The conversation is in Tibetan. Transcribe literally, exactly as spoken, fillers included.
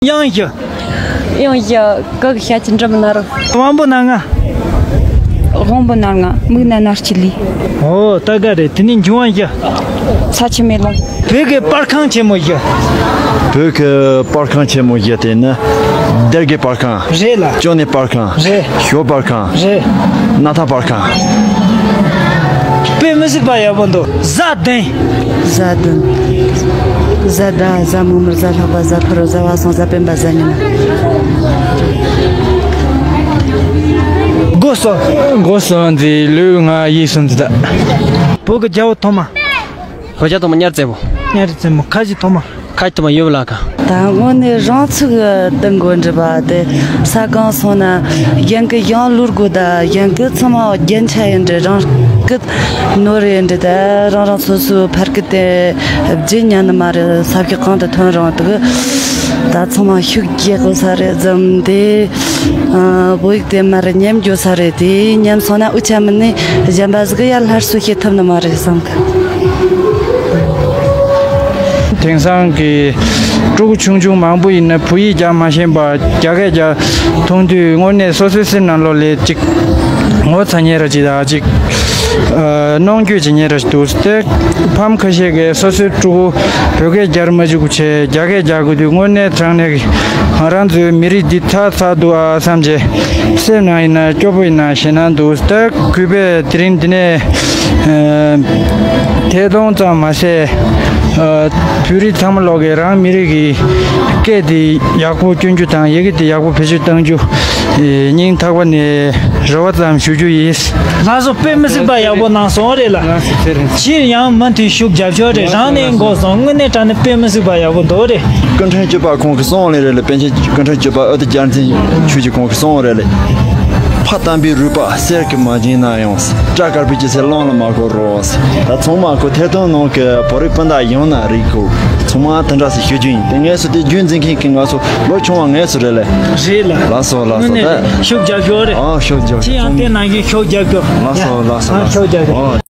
དབྱངས་བཞི། དབྱངས་བཞི། ག་གི་ཤ་ཆི་འགྲིམ་ན་རུ། དབང་པོ་སྣ་ལྔ། དབང་པོ་སྣ་ལྔ། མིག་སྣ་སྣ་ལྕེ་ལུས། ཨོ། ད་ག་རེད། དེ་ནས་འབྱུང་བ་བཞི། ས་ཆུ་མེ་རླུང་། བོད་ཀྱི་པར་ཁང་ཆེན་མོ་བཞི། བོད་ཀྱི་པར་ཁང་ཆེན་མོ་བཞི་དེ་ནི། སྡེ་དགེ་པར་ཁང་། རེད་ལ། ཅོ་ནེ་པར་ཁང་། རེད། ཞོ་པར་ཁང་། རེད། སྣ་ཐང་པར་ཁང་། དཔེ་མི་སྲིད་པ་ཡག་པོ་འདུག་གཟའ་བདུན། གཟའ་བདུན། གཟའ་ཟླ། གཟའ་མིག་དམར། གཟའ་ལྷག་པ། གཟའ་ཕུར་བུ། གཟའ་པ་སངས། གཟའ་སྤེན་པ། གཟའ་ཉི་མ། སྒོ་གསུམ། སྒོ་གསུམ་འཛིན། ལུས་ངག་ཡིད་གསུམ་འཛིན། བོད་ཀྱི་རྒྱལ་པོ་ཐོག་མ། བོད་རྒྱལ་ཐོག་མ་གཉའ་རྩེ་མོ། གཉའ་རྩེ་མོ། ཁ་ཆེ་ཐོག་མ། ཁ་ཆེ་ཐོག་མ་ཡོད་ལ་ཁ། ད་དངོས་གནས་རང་ཚུགས་སྟེང་དགོས་འདྲི་བ་དེ། ས་གང་སོང་ན་གཞན་གྱི་གཞུང་ལུགས་དགོས། ད་གཞན་གྱི་ཚང་མ་རྒྱན་ཆ་ཡིན་འདྲི། རང་སྐད་ནོར་ཡིན་འདྲི། ད་རང་རང་སོ་སོའི་ཕ་སྐད་དེ་བརྗེད་ཉན་ནི་མ་རེད། ས་ཕྱོགས་གང་དུ་ཐོན་རུང་དུ་ད་ཚང་མ་ཤུགས་རྒྱག་དགོས་ས་རེད་བསམ་སྟེ། ཨ། བོད་ཡིག་དེ་མར་ཉམས་འགྱོ་ས་རེད། དེ་ཉམས་སོང་ན་འུ་ཅག་མིན་ནས་གཞན་པ་ཟིག་ཡར་སླར་གསོ་བྱེད་ཐུབ་ནི་མ་རེད་བསམ་གི། དེང་སང་གི་ཕྲུ་གུ་ཆུང་ཆུང་མང་པོ་ཡིན་ན་བོད་ཡིག་རྒྱག་མ་ཤེས་པ། རྒྱ་སྐད་རྒྱག་མཐོང་དུས་དངོས་གནས་སོ་སོའི་སེམས་ནང་ལོགས་ལ་ཅིག་ངོ་ཚ་ཉེ་ར་ཅིག་དང་ཅིག་ཨ། གནོང་འགྱོད་ཅིག་ཉེ་ར་ཅིག་འདུག་སྟེ། ཕམ་ཁ་ཤས་ཀྱིས་སོ་སོའི་ཕྲུ་གུ་བོད་སྐད་རྒྱག་མ་བཅུག་གི་ཆེད་རྒྱ་སྐད་རྒྱག་དགོས་དུས་དངོས་གནས་དྲང་གནས་ང་རང་ཚོའི་མི་རིགས་འདི་ཚར་ཚར་འདུག་ཨ་བསམ་བྱས། སེམས་ནང་ཡིན་ན་སྐྱོ་པོ་ཡིན་ན་ཞེད་སྣང་འདུག་སྟེ། གུས་པས་དེ་རིང་འདི་ནས་ཨ། ཐད་གཏོང་ཙམ་མ་ཟད། ཨ། བོད་རིགས་ཚང་མ་ལོག་གིས་རང་མི་རིགས་ཀྱི་སྐད་དེ་ཡག་པོ་སྐྱོན་རྒྱུ་དང་ཡི་གེ་དེ་ཡག་པོ་བེད་སྤྱོད་གཏང་རྒྱུ་སྙིང་ཐག་པ་ནས་རེ་བ་ཙམ་ཞུ་རྒྱུ་ཡིན། ལགས་སོ། དཔེ་མི་སྲིད་པ་ཡག་པོ་གནང་སོང་རེད་ལ། ལགས་སོ། ཚེ་རིང་། ཕྱིར་ཡང་མུ་མཐུད་ཤུགས་རྒྱབ་ཤོག་རེད། རང་ནས་འགོ་སོང་། དངོས་གནས་དྲང་གནས་དཔེ་མི་སྲིད་པ་ཡག་པོ་འདུག་རེད། སྐུ་ཕྲེང་བཅུ་པ་ཁོང་གིས་གསུངས་ལེ་རེད་ལ། པཎ་ཆེན་སྐུ་ཕྲེང་བཅུ་པ་ཨ་ཏི་བརྒྱ་འཛིན་ཆོས་ཀྱི་ཁོང་གིས་གསུངས་རེད་ལ། ཕ་དམ་པའི་རུས་པ་གསེར་གྱིས་མ་བརྒྱན་ན་ཡང་། སྐྲ་དཀར་པོའི་སྐྱེ་ཚེ་གླང་ལ་མ་གོ་རོགས། ད་ཚང་མ་ཁོ་ཐད་གཏོང་ནང་གི་བོད་རིགས་སྤུན་ཟླ་ཡོང་ན་རིག་གོ། ཚང་མ་དེ་འདྲ་ཞིག་ཞུ་རྒྱུ་ཡིན། དེ་ངས་སུ་དེ་རྒྱུན་འཛིན་མཁན་གྱི་ང་ཚོ་ལོ་ཆུང་བ་ངས་སུ་རེད་ལ། རེད་ལ། ལགས་སོ། ལགས་སོ། དངོས་གནས་ད་ཤུགས་རྒྱབ་ཤོག་རེད། ཨ། ཤུགས་རྒྱབ་ཤོག། ཁྱེད་ཡང་དེ་ནང་བཞིན་ཤུགས་རྒྱབ་ཤོག། ལགས་སོ། ལགས་སོ། ཨ། ལགས་སོ། ཤུགས་རྒྱབ་ཤོག། ཨོ།